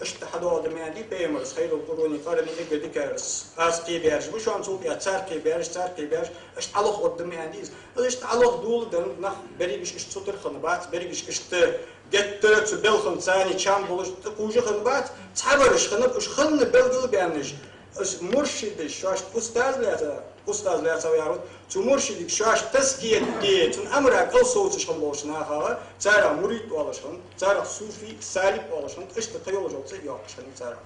иштта хьадоагӀа да ма аьннадий, пайхамара: «خير القرون قرني», эггара дикараш аз кхебаьраш ба шоана, цул тӀехьа цар кхебаьраш, цар кхебаьраш, иштта хьалохвода да ма аьннадий из. Из иштта хьалохдола да нах, берригаш иштта сутара хиннабац, берригаш иштта геттара цу балханца царна чам болаш тӀакхувш хиннабац, цхьабараш хиннаб уж хинна белгалбаьннараш. Уж муршидаш шоашта устаз лаьца, устаз лаьца ваьрут, цу муршидага шоашта тазкият де, цун амара кӀалсовцаш хинна болча нахагара, царех мурид оалаш хиннад, царех суфи, салик оалаш хиннад, иштта кхыйола йола цӀи йоаккхаш хиннай царех.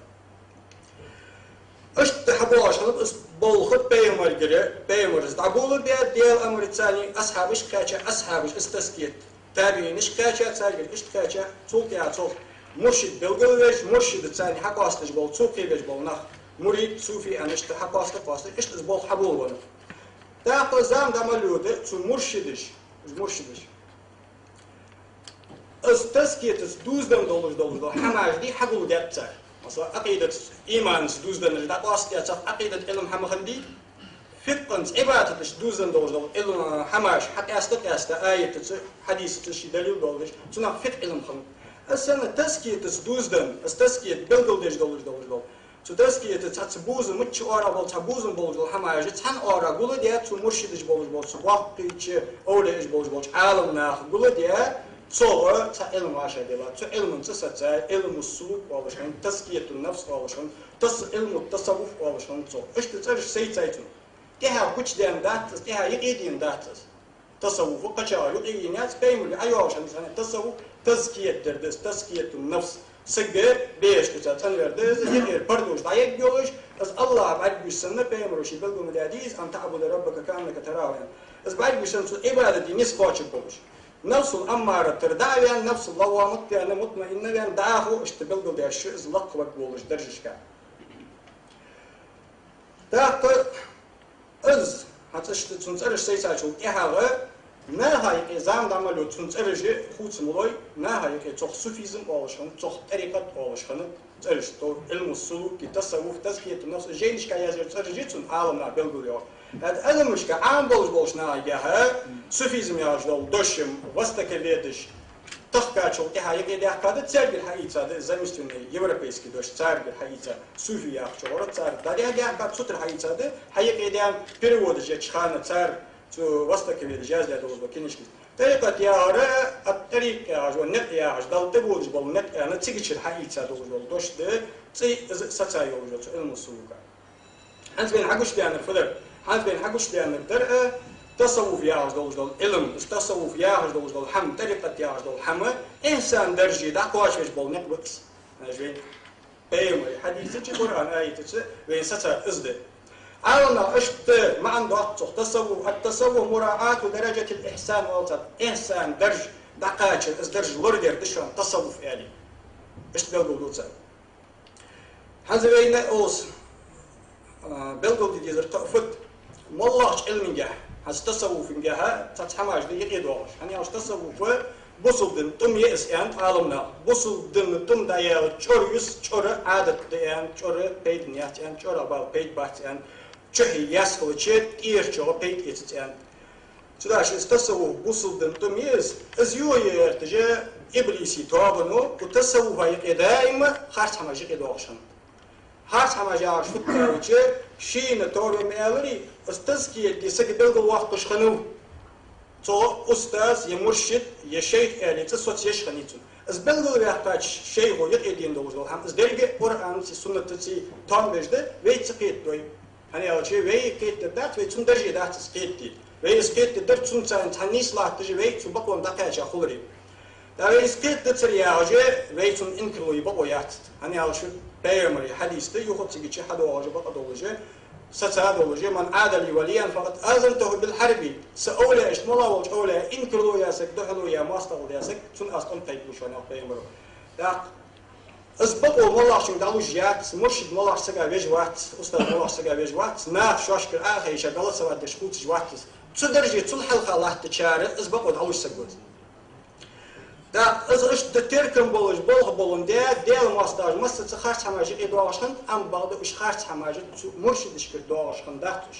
Иштта хьабоагӀаш хиннаб из болх пайхамаргара, пайхамара из дӀаболабаь, Даьла амарца царна, асхьабашка кхаьча, асхьабаша из тазкият, табиӀинашка кхаьча, царгара иштта кхаьча, цул тӀехьа цох муршид белгалвеш, муршида царна хьакъоасташ бола, цо кхебеш бола нах, мурид, суфи аьнна иштта хьакъоаста, къоаста, иштта из болх хьаболавеннав. ТӀаккха зама дӀа мел йода, цу муршидаш, уж муршидаш. Из тазкиятаца дувзаденна долаш долаш дола хӀамаш дий, хьагулдаьд цар. Масала, Ӏакъидатаца, иманаца дувзаденнараш дӀакъоастадаь, цох Ӏакъидата Ӏилма хӀама хиннадий? ФикъхӀанца, Ӏибадаташца дувзаденна долаш дола Ӏилма, хӀамаш хьакъаьста, къаьста, аятаца, хьадисаца ший далил долаш, цунах фикъхӀ Ӏилма хиннад. Из санна тазкиятаца дувзаденна, из тазкият белгалдеш долаш долаш дола. Цу тазкиятаца цхьацца бувзам, мичча оагӀора бола цхьа бувзам болаш дола хӀамаш, цхьан оагӀора гулдаь, цу муршидаш болаш болча, цу боккхийча овлияаш болаш болча Ӏаламнаха гулдаь, цох цхьа Ӏилма вӀашагӀделла. Цу Ӏилман цӀи сацай, Ӏилму сулук оалаш хиннад, тазкиятун нафс оалаш хиннад, тас-, Ӏилму тасаввуф оалаш хиннад цох. Иштта цӀераш сайцай цун. ТӀехьа гучадаьнна дац из, тӀехьа юкъедена дац из. Тасаввуф кхычахьа юкъе енна яц, пайхамарга ӀойоагӀаш хиннад из. Тасаввуф тазкият дар да из, тазкиятун нафс. Саг бехаш куца цӀенвер да из, юкъера пардош дӀаергйолаш, из АллахӀа бӀаргагуш санна, пайхамара ший белгал ма даьдий из: «أن تعبد ربك كأنك تراه», аьнна. Из бӀаргагуш санна, цо Ӏибадат де низ кхоачаргболаш. Нафсул аммаратара дӀа а ваьнна, нафсул лаввамат а ваьнна, мутмаинна а ваьнна, дӀахо иштта белгалдаьд шоана из лакхваргволаш даржашка. ТӀаккха из, хӀанз иштта цун цӀераш сайцачул тӀехьагӀа, наха юкъе зама дӀа мел йода, цун цӀераш хувца ма лой, наха юкъе цох суфизм оалаш хиннад, цох тӀарикъат оалаш хиннад, цӀераш то, Ӏилму сулуки, тасаввуф, тазкиятун нафс, жайнашка язъяь цӀераш я цун, Ӏаламнаха белгалйоагӀаш. ХӀаьта Ӏилмашка Ӏам болаш болча нахагахьа суфизм яхаш дола дош-м востоковедаш тахкачул тӀехьа юкъедаьхкад, царгара хьаийцад из, заместительный европейский дош, царгара хьаийцад, суфи яхача гӀора цар дӀадехьадаьхкад, цу тӀара хьаийцад, хьаюкъедаьннад переводаш еча хана цар, цу востоковедаш яздаь долаш дола книжкаш. ТӀарикъат яхар, ат-тӀарикъ яхаш, ва никъ яхаш, Далла тӀабодаш бола никъ аьнна, цигачара хьаийца долаш дола дош да, цӀи из а саца йолаш йола цу Ӏилму сулука. ХӀанз вайна хьагучадаьннар фу дар? ХӀанз вайна хьагучадаьннар дар а, тасаввуф яхаш долаш дола Ӏилм, из тасаввуф яхаш долаш дола хӀама, тӀарикъат яхаш дола хӀама, ихьсан дарже дӀакхоачавеш бола никъ ба из. Хьажа вайна. Пайхамара хьадисаца, Къуръан аятаца вайна саца из да. Ӏаламнаха иштта маӀан доаккх цох: тасаввуф, ат-тасаввуф мураӀату даражатил ихьсан оал цар. Ихьсан дарж дӀакхачар, из дарж лорадар да шоана тасаввуф аьле. Иштта белгалду цар. ХӀанз вайна оалаш, а, белгалде дезар кхы а фуд? МоллагӀча Ӏилмангахьа, хӀанз тасаввуфангахьа цхьацца хӀамаш да юкъедоагӀаш. ХӀана аьлча тасаввуф бусалба дина тӀум я из аьннад Ӏаламнаха. Бусалба дина тӀум дӀаяла чӀор юс, чӀора Ӏадат да аьннад, чӀора пайдана яц аьннад, чӀорах бала пайда бац аьннад, чухье яс хилча тӀера чӀоагӀа пайда эцац аьннад. Цудухьа из тасаввуф бусалба дина тӀум я из, из юхаерта же иблиса тоабано, укх тасаввуфа юкъе даим харц хӀамаш юкъедоагӀаш хиннад. Харц хӀамаш яхаш фуд аьлча, шийна товр ма аьларий, из тазкият де саг белгалвоаккхаш хиннав. Цо устаз, е муршид, е шайх аьле цӀи соцаеш хиннай цун. Из белгалваьккхача шайхо юкъедена долаш дола хӀама, из деррига а Къуръанацеи суннатацеи тоам беш да, вай ца кхетадой. ХӀана аьлча вай кхетадаьдац, вай цун дарже дац из кхетаде. Вай из кхетадер цунца цхьана нийса латташ, вай цу бакъонна дӀакхаьча хулар. ТӀаккха вай из кхетадацар яхаш, вай цунна инкарло е бакъо яц. ХӀана аьлча пайхамара хьадис да, юха цигача хьадоагӀаш бакъ долаш, саца долаш: «Ман Ӏада ли валиян факъад азантуху бил хьарби». Са овлияшта, моллагӀа волча овлияшта инкарло яь саг, духьало яь, моастагӀал даь саг, цунна аз тӀом кхайкабу шоана, аьннад пайхамара. ТӀаккха из бакъо моллагӀчунга дӀалуш яц, муршид моллагӀча сага веш вац, устаз моллагӀча сага веш вац, наха шоашкара Ӏохайша, Далла салат деш хувцаш вац из. Цу дарже цул хьалха латтачар из бакъо дӀалуш саг ва из. ТӀаккха из иштта теркам болаш, болх боландаь, Даьла моастагӀаша массаза харц хӀамаш юкъедоагӀаш хиннад, амма бакъда уж харц хӀамаш цу муршидашкара доагӀаш хиннадац уж.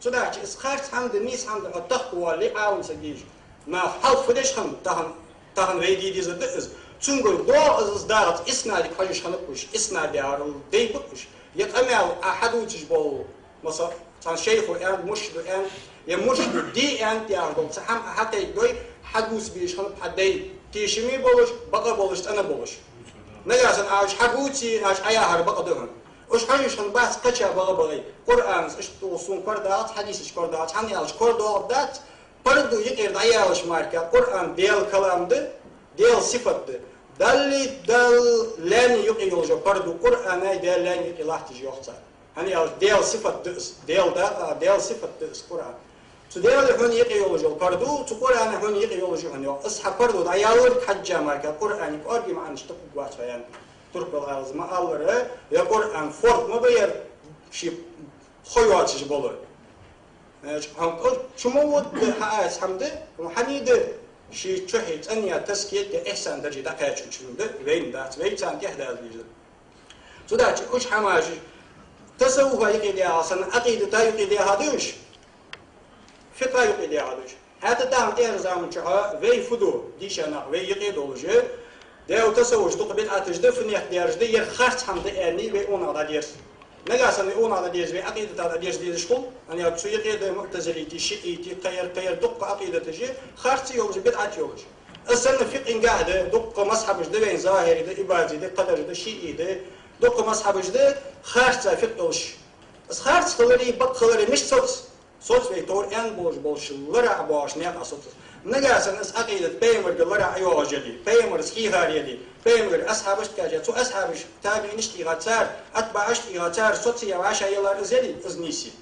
Цудухьа из харц хӀама да, нийса хӀама да хьо тахка вале, Ӏалам саг дийша. Наха хьалха фу деш хиннад, тахан, тахан вай де дезар да из. Цунгара доагӀа из, из дагӀац, иснадага хьожаш хиннаб уж, иснад яхар дай ба уж. Е къамаьл Ӏа хьадувцаш бола, масала, цхьан шайхо аьннад, муршидо аьннад, е муршидо де аьннад яхаш дола цхьа хӀама Ӏа хьакхайкадой, хьадувца безаш хиннаб хьа дай, тешаме болаш, бакъ болаш, цӀена болаш. Нагахьа санна Ӏа уж хьабувце, Ӏа уж Ӏа яхар бакъ да хьона. Уж хьожаш хиннабац кхыча багӀа-багӀий. Къуръанаца иштта сона корадоагӀац, хьадисаца корадоагӀац, хӀана аьлча корадоагӀаргдац, парду юкъера дӀаялаш мара, Къуръан Даьла калам да, Даьла сифат да. Далли, Далла лаьнна юкъе йолаш йола парду Къуръанай Даьла лаьнна юкъе латташ йоах цар. ХӀана аьлча Даьла сифат да из, Даьла дакъа, Даьла сифат да из Къуръан. Цу Даьлеи хьонеи юкъе йолаш йола парду, цу Къуръанеи хьонеи юкъе йолаш я хьона йоах. Из хьа парду дӀаяллалца хьежжа мара, Къуръана кӀоаргий маӀанаш тӀакхувргвац хьо, аьннад. Турпал Ӏаьлас ма аллара, ер Къуръан форд ма ба ер, ше хо йоацаш болар. Значит, хӀанз чу ма вод хьа ас хӀама да, хӀама хьаний да, ший чухье цӀена я, тазкият я, ихьсан дарже дӀакхаьчачун да, вайна дац, вай царна тӀехьа дала веза. Цудухьа уж хӀамаш тасаввуфа юкъе даьха санна, Ӏакъидата юкъе даьха да уж, фикъха юкъе даьха да уж. ХӀаьта тахан тӀехьарча заман чухь вай фу ду, дийша нах вай юкъе долаш, Даьла тасаввуфаш дукха бидӀаташ да, фунех даьраш да, ер харц хӀама да аьнна, вай укханах дӀадерз. Нагахьа санна вай укханах дӀадерзе, вай Ӏакъидата дӀадерза дезаш хул, хӀана аьлча цу юкъе да муӀтазилитий, шиӀитий, кхыяр, кхыяр дуккха Ӏакъидаташ, харц йолаш, бидӀат йолаш. Из санна фикъхӀагахьа да, дуккха мазхӀабаш да вайна, захӀири да, ибази да, къадари да, шиӀи да, дуккха мазхӀабаш да, харца фикъхӀа йолаш. Из харц хилари, бакъ хилари мишта соц? Соц вай товр аьнна болаш болча лораӀа боагӀача наькъа соц из. Нагахьа санна из Ӏакъидат пайхамарга лораӀа йоагӀаш яле, пайхамарца хьийхар яле, пайхамара асхьабашта кхаьча, цу асхьабаша, табиӀинашта хьийха, цар атбаӀашта хьийха, цар соцаяь вӀашагӀъеллар из яле, из нийса я.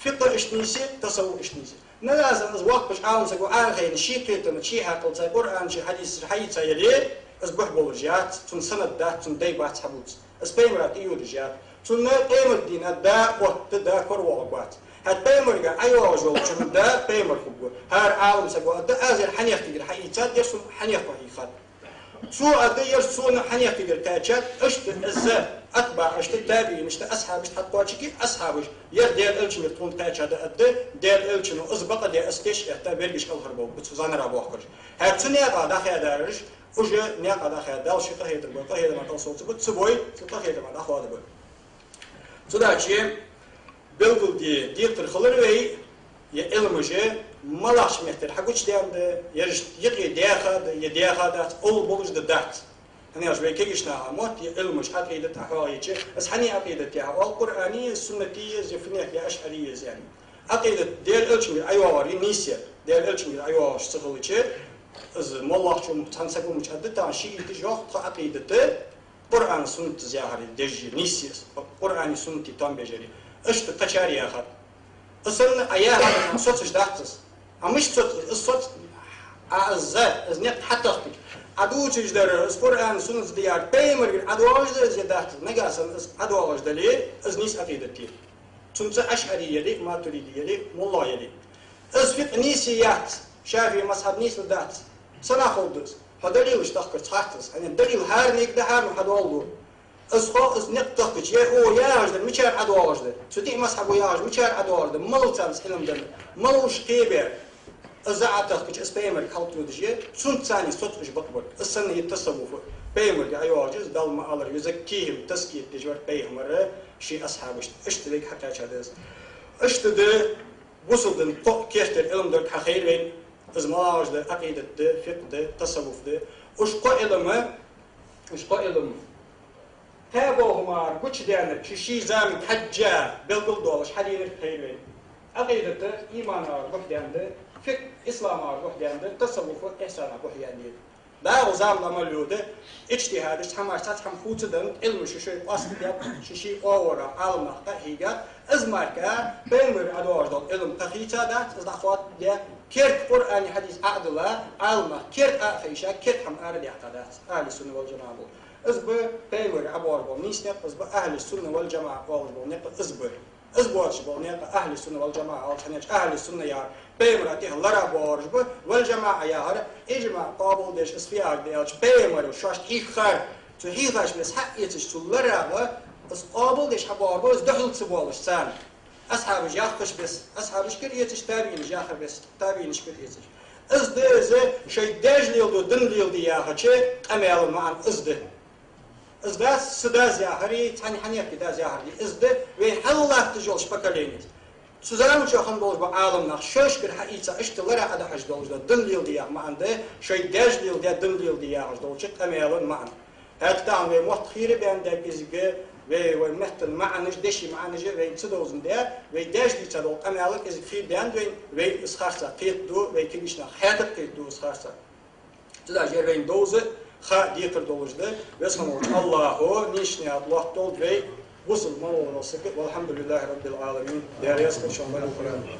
ФикъхӀа иштта нийса я, тасаввуф иштта нийса я. Нагахьа санна из воккхача Ӏалам саго Ӏохайна, ший кхетам, ший хьаькъал цу Къуръана, ший хьадисаца хьаийца яле, из бухь болаш яц, цунна санад дац, цунна дай бац хьабувца. Из пайхамара тӀайодаш яц. Цунна къематдийнахьа да отта, да коравоагӀаргвац. ХӀаьта пайхамарга ӀойоагӀаш йолчун да пайхамар хургва. ХӀара Ӏалам саго а да, аз ер хьанех кагара хьаийцад, ер сона хьанех кхо хьийхад. Цо а да, ер сона хьанех кагара кхаьчад, иштта из АтбаӀашта, табиӀинашта, асхьабашта хьакхоачаргья, асхьабаш, ер Даьла Элчангара тхона кхаьча да аьнна, Даьла Элчано из бакъ де, из теш этта, берригаш кӀалхарбовлаб цу зӀанара бохкараш. ХӀаьта цу наькъа дӀахадараш, уж наькъа дӀахаьда, Дала ший къахетам бой, къахетама тӀа совцаргба, ца бой, цу къахетама дӀахоадергба. Цудухьа белгалде декхар хилар вай, е Ӏилмаш малагӀча меттера хьагучадаьннад, ераш юкъе даьха да, е даьха дац, овла болаш да, дац. ХӀана аьлча вай кагийча наха мотт е Ӏилмаш, Ӏакъидат хьахьоахайича, из хьан Ӏакъидат я хьаоал, Къуръани, суннати, е фуннахьа, е ашӀари, е зен. Ӏакъидат Даьла Элчангара ӀойоагӀар нийса я, Даьла Элчангара ӀойоагӀаш ца хилча, из моллагӀчо цхьан саго мича аргда, тахан шиӀиташа йоах тха Ӏакъидат Къуръан, суннат из яхар деш я, нийса я из, Къуръани, суннати товш яр. Иштта кхычар яхар. Из санна Ӏа яхар соцаш дац из. Ӏа мишта соц, из соц, Ӏа из, из никъ хьатохкаш, Ӏа дувцаш дар, из Къуръан, суннат да яхар, пайхамарагара ӀодоагӀаш да из е дац из. Нагахьа санна из ӀодоагӀаш дале, из нийса Ӏакъидат я. Цунца ашӀари яле, матуриди яле, моллагӀа яле. Из фикъхӀ нийса яц, шафиӀий мазхӀаб нийса дац. Сенах ховргда из? Хьо далилаш тохкарца харц из. ХӀана, далил хӀаранега да, хӀаране хьадоаладу. Из хо, из никъ тохкача, е о яхаш дар мичара ӀодоагӀаш да? Цу диъ мазхӀабо яхаш мичара ӀодоагӀаш да? Малав царна из Ӏилма деннар? Малав уж кхебаьр? Из Ӏа тохкача, из пайхамарага хьалтӀадодаш я, цунца царна соцаш бакъбар. Из санна я тасаввуф. Пайхамарагара ӀойоагӀаш я из, Дала ма аллара: «يزكيهم تزكية», деш вар пайхамар ший асхьабашта. Иштта вайга хьакхаьча да из. Иштта да бусалба дина кхо кертера Ӏилма долга хьахайра вайна. Из малагӀаш да: Ӏакъидат да, фикъхӀ да, тасаввуф да. Уж кхо Ӏилма, уж кхо Ӏилма кхаь бӀаь ха мара гучадаьннар, ший-ший заманга хьежжа белгалдоалаш хьаденар хайра вайна. Ӏакъидат иманагара бухьа даьннад, фикъхӀ исламагара бухьа даьннад, тасаввуф ихьсанагара бухьа даьннад. ДӀахо заман Ӏамал йода, иджтихӀадаш, цхьа мара цхьацца хӀама хувцаденнад, Ӏилмаш шоай-шоай къоастадаьд, ший-ший оагӀорахьа Ӏаламнах къахьийгад, из мара пайхамарагара ӀодоагӀаш дола Ӏилма кхы хийца дац, из дӀахоададаь, керда Къуръани хьадиса Ӏа а дилла, Ӏаламнах керда Ӏа а хайша, керда хӀама арадаьккха дац ахӀлу сунна вал жамаӀа бола. Из ба пайхамарагара ӀобоагӀаш бола нийса никъ, из ба ахӀлу сунна вал жамаӀа оалаш бола никъ, из ба. Из боацаш бола никъ ахӀлу сунна вал жамаӀа оалаш, хӀана аьлча ахӀлу сунна яхар пайхамара тӀехьа лархӀа боагӀараш ба, вал жамаӀа яхар, иджмаӀ къоабалдеш, из фу яхар да аьлча, пайхамара шоашта хьийхар, цо хьийхача бесса хьаэцача цу лархӀагӀа, из къоабалдеш хьабоагӀараш ба, из духьал ца боалаш царна. Асхьабаша яхача бесса асхьабашкара эцаш, табиӀинаша яхача бесса табиӀинашкара эцаш. Из да из, шоай даьша леладу, дина леладу яхача къамаьла маӀан из да. Из дац са дас яхари, цхьан хьанехки дас яхари. Из да вай хьалха латташ йолча поколенес. Цу заман чухь хинна долаш бола Ӏаламнах шоашкара хьаийца, иштта лархӀа Ӏодахьаш долаш да, дина леладу яха маӀан да, шоай даьша леладу, дина леладу яхаш долча къамаьла маӀан. ХӀаьта тахан вай мотт хийра баьнна даьд кӀезига, вай, вай меттан маӀанаш, дешай маӀанаш вайна ца довзандаь, вай даьша дийца дола къамаьл кӀезига хийра даьннад вайна, вайна из харцахьа кхетаду, вай кагийча наха хьаьта кхетаду из харцахьа. Цудухьа ер вайна довза, ха декхар долаш да, Веза хинна волча АллахӀо нийсача наькъа лоаттадолда вай, бусалба ма валлал саг, والحمد لله رب العالمين. Даьла раьза хилва шоана, баркал хилда.